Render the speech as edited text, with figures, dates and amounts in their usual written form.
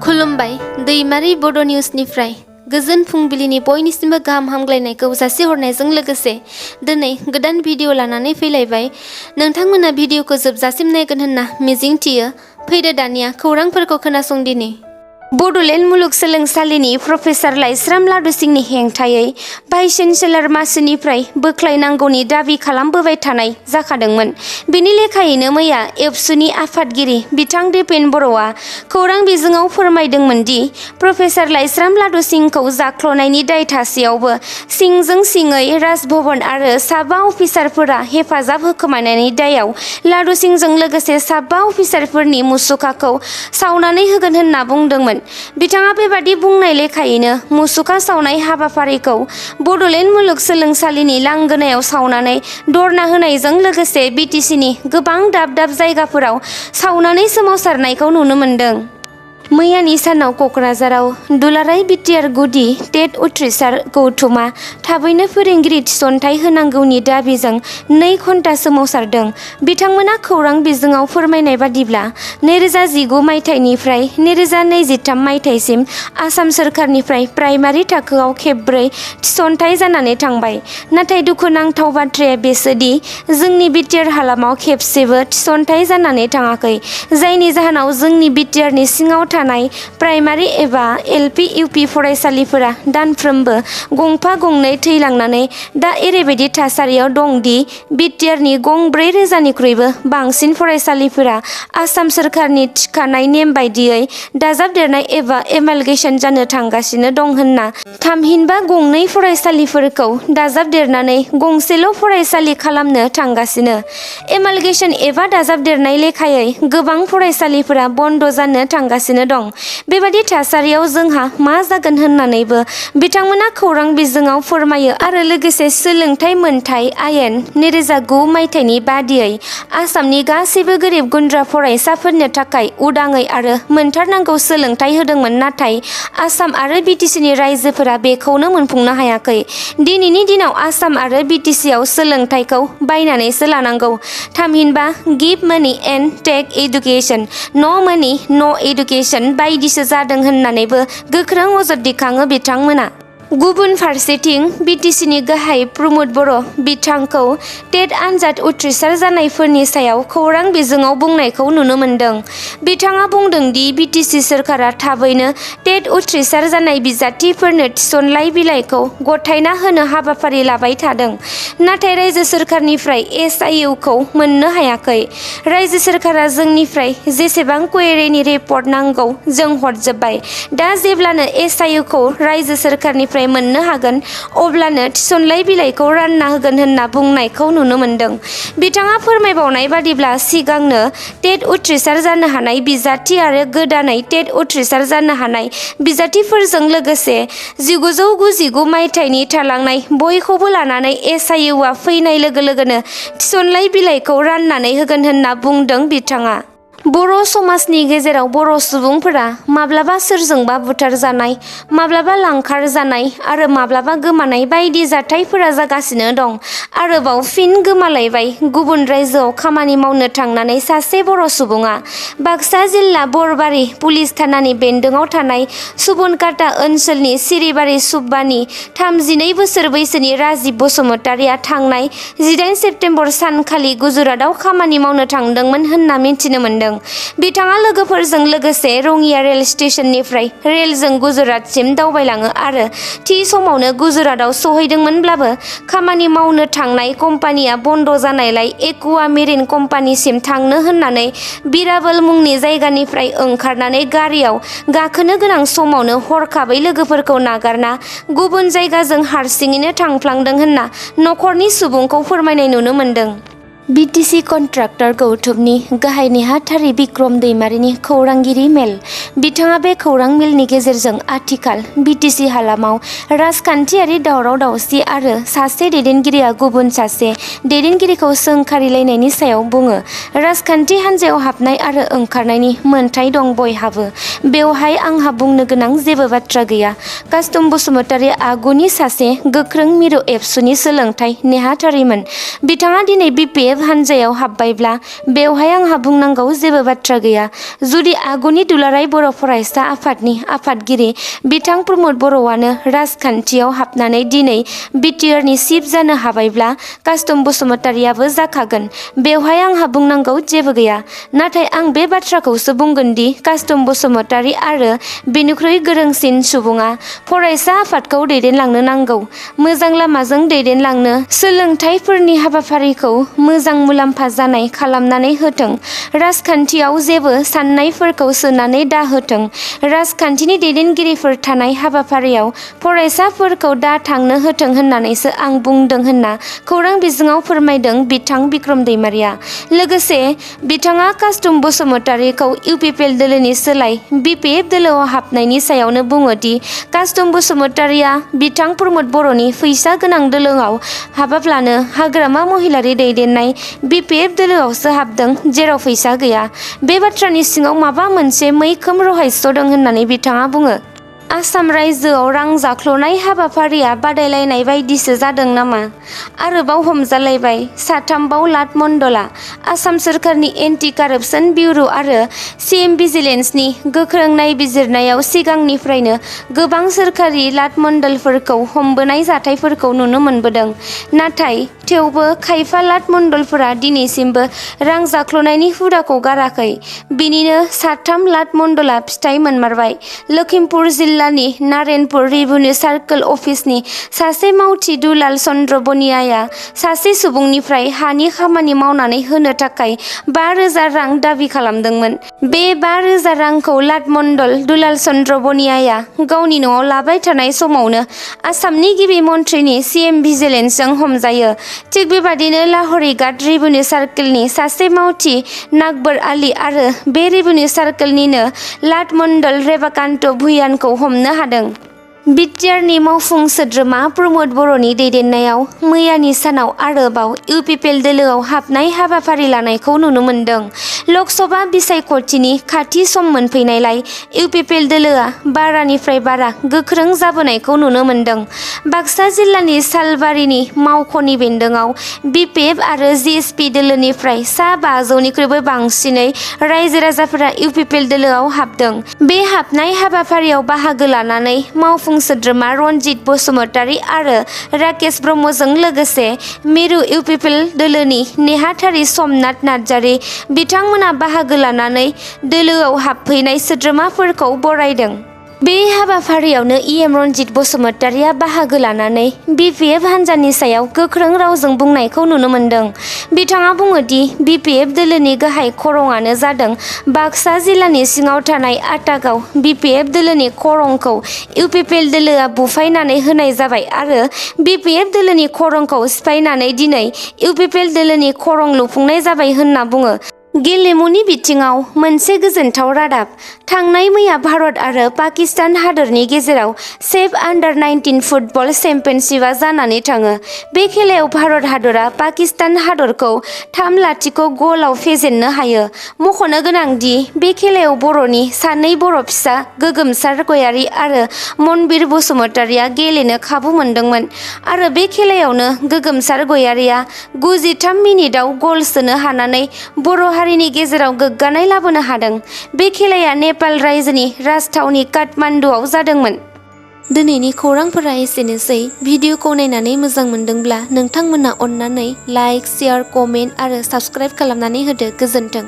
खुलुमबाय दैमारि बड' निउसनिफ्राय गोजोन फुंबिलिनि बयनिसिमबो गाहाम हामग्लायनायखौ जासिहरनायजों लोगोसे दिनै गोदान भिडिअ लानानै फैलायबाय। नोंथांमोना भिडिअखौ जोबजासिम नायगोन होनना मिजिंथियो। फैदो दानिया खौरांफोरखौ खोनासंदिनि। बड'लेण्ड मुलुगसोलोंसालिनि प्रफेसार लाइस्राम लादुसिंनि हेंथायै भाइस चेन्सेलर मासिनिफ्राय बोख्लायनांगौनि दाबि खालामबोबाय थानाय जाखादोंमोन। बेनि लेखायैनो मैया एबसुनि आफादगिरि बिथां दिपेन बर'आ खौरां बिजोङाव फोरमायदोंमोन दि प्रफेसार लाइस्राम लादुसिंखौ जाख्ल'नायनि दाय थासेयावबो सिंजों सिङै राजभवन आरो साबा अफिसारफोरा हेफाजाब होखोमानायनि दायाव लादुसिंजों लोगोसे साबा अफिसारफोरनि मुसुखाखौ सावनानै होगोन होनना बुंदोंमोन। बिथाङा बेबादि बुंनाय लेखायैनो मुसुखा सावनाय हाबाफारिखौ बड'लेण्ड मुलुगसोलोंसालिनि लांगोनायाव सावनानै धर्ना होनायजों लोगोसे बिटिसिनि गोबां दाब दाब जायगाफोराव सावनानै सोमावसारनायखौ नुनो मोन्दों। मैयानि सानाव क'क्राझाराव दुलाराय BTR गुदि टेट उथ्रिसार गौथुमा थाबैनो फोरोंगिरि थिसनथाइ होनांगौनि दाबिजों 2 घन्टा सोमावसारदों। बिथांमोना खौरां बिजोङाव फोरमायनाय बादिब्ला 2019 मायथाइनिफ्राय 2023 मायथाइसिम आसाम सोरखारनिफ्राय प्राइमारि थाखोआव खेबब्रै थिसनथाइ जानानै थांबाय। नाथाय दुखुनांथाव बाथ्राया बेसोदि जोंनि BTR हालामाव खेबसेबो थिसनथाइ जानानै थाङाखै, जायनि जाहोनाव जोंनि BTRनि सिङाव थानाय प्राइमारि एबा LP UP फरायसालिफोरा दानफ्रोमबो गंफा गंनै थैलांनानै दा ओरैबायदि थासारियाव दं दि BTRनि गं 4,000निख्रुइबो बांसिन फरायसालिफोरा आसाम सोरखारनि थिखानाय नेम बायदियै दाजाबदेरनाय एबा एमालगेसन जानो थांगासिनो दं होनना थामहिनबा गंनै फरायसालिफोरखौ दाजाबदेरनानै गंसेल' फरायसालि खालामनो थांगासिनो। एमालगेसन एबा दाजाबदेरनाय लेखायै गोबां फरायसालिफोरा बन्द जानो थांगासिनो दं। बेबादि थासारियाव जोंहा मा जागोन होननानैबो बिथांमोना खौरां बिजोङाव फोरमायो आरो लोगोसे सोलोंथाइ मोनथाय आयेन 2009 मायथाइनि बादियै आसामनि गासैबो गोरिब गुन्द्रा फरायसाफोरनो थाखाय उदाङै आरो मोनथारनांगौ सोलोंथाइ होदोंमोन, नाथाय आसाम आरो BTCनि रायजोफोरा बेखौनो मोनफुंनो हायाखै। दिनैनि दिनाव आसाम आरो BTCआव सोलोंथाइखौ बायनानैसो लानांगौ, थामहिनबा गिभ मानि एन्ड टेक एडुकेसन, नो मानि नो एडुकेसन बायदिसो जादों होननानैबो गोख्रों अजद दैखाङो बिथांमोना। गुबुन फारसेथिं BTCनि गाहाय प्रमद बर' बिथांखौ टेट आनजाद उथ्रिसार जानायफोरनि सायाव खौरां बिजोङाव बुंनायखौ नुनो मोन्दों। बिथाङा बुंदों दि BTC सोरखारा थाबैनो टेट उथ्रिसार जानाय बिजाथिफोरनो थिसनलाइ बिलाइखौ गथायना होनो हाबाफारि लाबाय थादों, नाथाय रायजो सोरखारनिफ्राय SIU खौ मोननो हायाखै। रायजो सोरखारा जोंनिफ्राय जेसेबां क्वेरिनि रिपर्ट नांगौ जों हरजोब्बाय। दा जेब्लानो SIU खौ रायजो सोरखारनिफ्राय मोननो हागोन अब्लानो थिसनलाइ बिलाइखौ रानना होगोन होनना बुंनायखौ नुनो मोन्दों। बिथाङा फोरमायबावनाय बादिब्ला सिगांनो टेट उथ्रिसार जानो हानाय बिजाथि आरो गोदानै टेट उथ्रिसार जानो हानाय बिजाथिफोरजों लोगोसे 1999 मायथाइनि थालांनाय बयखौबो लानानै SIU आ फैनाय लोगो लोगोनो थिसनलाइ बिलाइखौ राननानै होगोन होनना बुंदों बिथाङा। बर' समाजनि गेजेराव बर' सुबुंफोरा माब्लाबा सोरजोंबा बुथारजानाय, माब्लाबा लांखार जानाय आरो माब्लाबा गोमानाय बायदि जाथायफोरा जागासिनो दं। आरोबाव फिन गोमालायबाय। गुबुन रायजोआव खामानि मावनो थांनानै सासे बर' सुबुङा बाक्सा जिल्ला बरबारि पुलिस थानानि बेन्दोङाव थानाय सुबनकाटा ओनसोलनि सिरिबारि सुब्बानि 32 बोसोर बैसोनि राजिब बसुमतारिया थांनाय 18 सेप्तेम्बर सानखालि गुजरातआव खामानि मावनो थांदोंमोन होनना मिथिनो मोन्दों। बिथाङा लोगोफोरजों लोगोसे रङिया रेल स्टेशननिफ्राय रेलजों गुजरातसिम दावबायलाङो आरो थि समावनो गुजरातआव सहैदोंमोनब्लाबो खामानि मावनो थांनाय कम्पानिया बन्द जानायलाय एकुवा मेरिन कम्पानिसिम थांनो होननानै बिराबल मुंनि जायगानिफ्राय ओंखारनानै गारियाव गाखोनो गोनां समावनो हरखाबै लोगोफोरखौ नागारना गुबुन जायगाजों हारसिङैनो थांफ्लांदों होनना न'खरनि सुबुंखौ फोरमायनाय नुनो मोन्दों। BTC कन्ट्राक्टर गौथुमनि गाहाय नेहाथारि बिक्रम दैमारिनि खौरांगिरि मेल। बिथाङा बे खौरां मेलनि गेजेरजों आथिखाल BTC हालामाव राजखान्थियारि दावराव दावसि आरो सासे दैदेनगिरिया गुबुन सासे दैदेनगिरिखौ सोंखारिलायनायनि सायाव बुङो। राजखान्थि हान्जायाव हाबनाय आरो ओंखारनायनि मोन्थाय दं बयहाबो। बेवहाय आंहा बुंनो गोनां जेबो बाथ्रा गैया। कास्टम बसुमतारी आगुनि सासे गोख्रों मिरु एबसुनि सोलोंथाइ नेहाथारिमोन। बिथाङा दिनै BPF BPF हानजायाव हाबबायब्ला बेवहाय आंहा बुंनांगौ जेबो बाथ्रा गैया। जुदि आगुनि दुलाराय बर' फरायसा आफादनि आफादगिरि बिथां प्रमद बर'आनो राजखान्थियाव हाबनानै दिनै BTR नि चिफ जानो हाबायब्ला कास्टम बसुमतारियाबो जाखागोन। बेवहाय आंहा बुंनांगौ जेबो गैया। नाथाय आं बे बाथ्राखौसो बुंगोन दि कास्टम बसुमतारि आरो बेनिख्रुइ गोरोंसिन सुबुङा फरायसा आफादखौ दैदेनलांनो नांगौ। मोजां लामाजों दैदेनलांनो सोलोंथाइफोरनि हाबाफारिखौ मोजां मुलाम्फा जानाय खालामनानै होथों। राजखान्थियाव जेबो साननायफोरखौ सोनानै दाहोथों। राजखान्थिनि दैदेनगिरिफोर थानाय हाबाफारियाव फरायसाफोरखौ दा थांनो होथों होननानैसो आं बुंदों होनना खौरां बिजोङाव फोरमायदों बिथां बिक्रम दैमारिया। लोगोसे बिथाङा कास्टम बसुमतारिखौ इउपिपिएल दोलोनि सोलाय BPF दोलोआव हाबनायनि सायावनो बुङो दि कास्टम बसुमतारिया बिथां प्रमद बर'नि फैसा गोनां दोलोआव हाबाब्लानो हाग्रामा महिलारि दैदेननाय BPF दोलोआवसो हाबदों जेराव फैसा गैया। बे बाथ्रानि सिङाव माबा मोनसे मैखोम रहस्य दं होननानै बिथाङा बुङो। आसाम रायजोआव रां जाख्ल'नाय हाबाफारिया बादायलायनाय बायदिसो जादों नामा? आरोबाव हमजालायबाय साथामबाव लाट मण्डला। आसाम सोरखारनि एन्टि कारापसन बिउर' आरो CM भिजिलेन्सनि गोख्रों नायबिजिरनायाव सिगांनिफ्रायनो गोबां सोरखारि लाट मण्डलफोरखौ हमबोनाय जाथायफोरखौ नुनो मोनबोदों। नाथाय थेवबो खायफा लाट मण्डलफोरा दिनैसिमबो रां जाख्ल'नायनि हुदाखौ गाराखै। बिनिनो साथाम लाट मण्डला फिथाइ मोनमारबाय। लखिमपुर जिल्लानि नारेनपुर रेभिनिउ सार्कल अफिसनि सासे मावथि दुलाल चन्द्र बनियाया सासे सुबुंनिफ्राय हानि खामानि मावनानै होनो थाखाय 5,000 रां दाबि खालामदोंमोन। बे 5,000 रांखौ लाट मण्डल दुलाल चन्द्र बनियाया गावनि न'आव लाबाय थानाय समावनो आसामनि गिबि मन्थ्रिनि CM भिजिलेन्सजों हमजायो। थिग बेबादिनो लाहौरी घाट रेभिनिउ सार्कलनि सासे मावथि नाकबर आली आरो बे रेभिनिउ सार्कलनिनो लाट मण्डल रेबाकान्त भुयानखौ हमनो हादों। BTR नि मावफुं सोद्रोमा प्रमद बर'नि दैदेननायाव मैयानि सानाव आरोबाव इउपिपिएल दोलोआव हाबनाय हाबाफारि लानायखौ नुनो मोन्दों। लकसभा बिसायख'थिनि खाथि सम मोनफैनायलाय इउपिपिएल दोलोआ बारानिफ्राय बारा गोख्रों जाबोनायखौ नुनो मोन्दों। बाक्सा जिल्लानि सालबारिनि मावख'नि बेन्दोङाव BPF आरो GSP दोलोनिफ्राय सा 500निख्रुइबो बांसिनै रायजो राजाफोरा इउपिपिएल दोलोआव हाबदों। बे हाबनाय हाबाफारियाव बाहागो लानानै मावफुं सोद्रोमा रनजित बसुमतारि आरो राकेश ब्रह्मजों लोगोसे मिरु इउपिपिएल दोलोनि नेहाथारि समनाथ नार्जारि बिथांमोना बाहागो लानानै दोलोआव हाबफैनाय सोद्रोमाफोरखौ बरायदों। बे हाबाफारियावनो EM रनजित बसुमतारिया बाहागो लानानै BPF हान्जानि सायाव गोख्रों रावजों बुंनायखौ नुनो मोन्दों। बिथाङा बुङो दि BPF दोलोनि गाहाय खरंआनो जादों बाक्सा जिल्लानि सिङाव थानाय आटागाव। BPF दोलोनि खरंखौ इउपिपिएल दोलोआ बुफायनानै होनाय जाबाय आरो BPF दोलोनि खरंखौ सिफायनानै दिनै इउपिपिएल दोलोनि खरं लुफुंनाय जाबाय होनना बुङो। गेलेमुनि बिथिङाव मोनसे गोजोनथाव रादाब। थांनाय मैया भारत आरो पाकिस्तान हादोरनि गेजेराव सेफ आन्डार-19 फुटबल चेम्पियनशिपआ जानानै थाङो। बे खेलायाव भारत हादरा पाकिस्तान हादरखौ 3-0 गलआव फेजेननो हायो। मख'नो गोनां दि बे खेलायाव बर'नि सानै बर' फिसा गोगोमसार गयारी आरो मनबिर बसुमतारिया गेलेनो खाबु मोनदोंमोन आरो बे खेलायावनो गोगोमसार गयारीया 93 मिनिटआव गल सोनो हानानै बर' हारिनि गेजेराव गोग्गानाय लाबोनो हादों। बे खेलाया नेपाल रायजोनि राजथावनि काठमान्डुआव जादोंमोन। दिनैनि खौरांफोरा एसेनोसै। भिडिअखौ नायनानै मोजां मोनदोंब्ला नोंथांमोना अन्नानै लाइक, शेयार, कमेन्ट आरो साबस्क्राइब खालामनानै होदो। गोजोन्थों।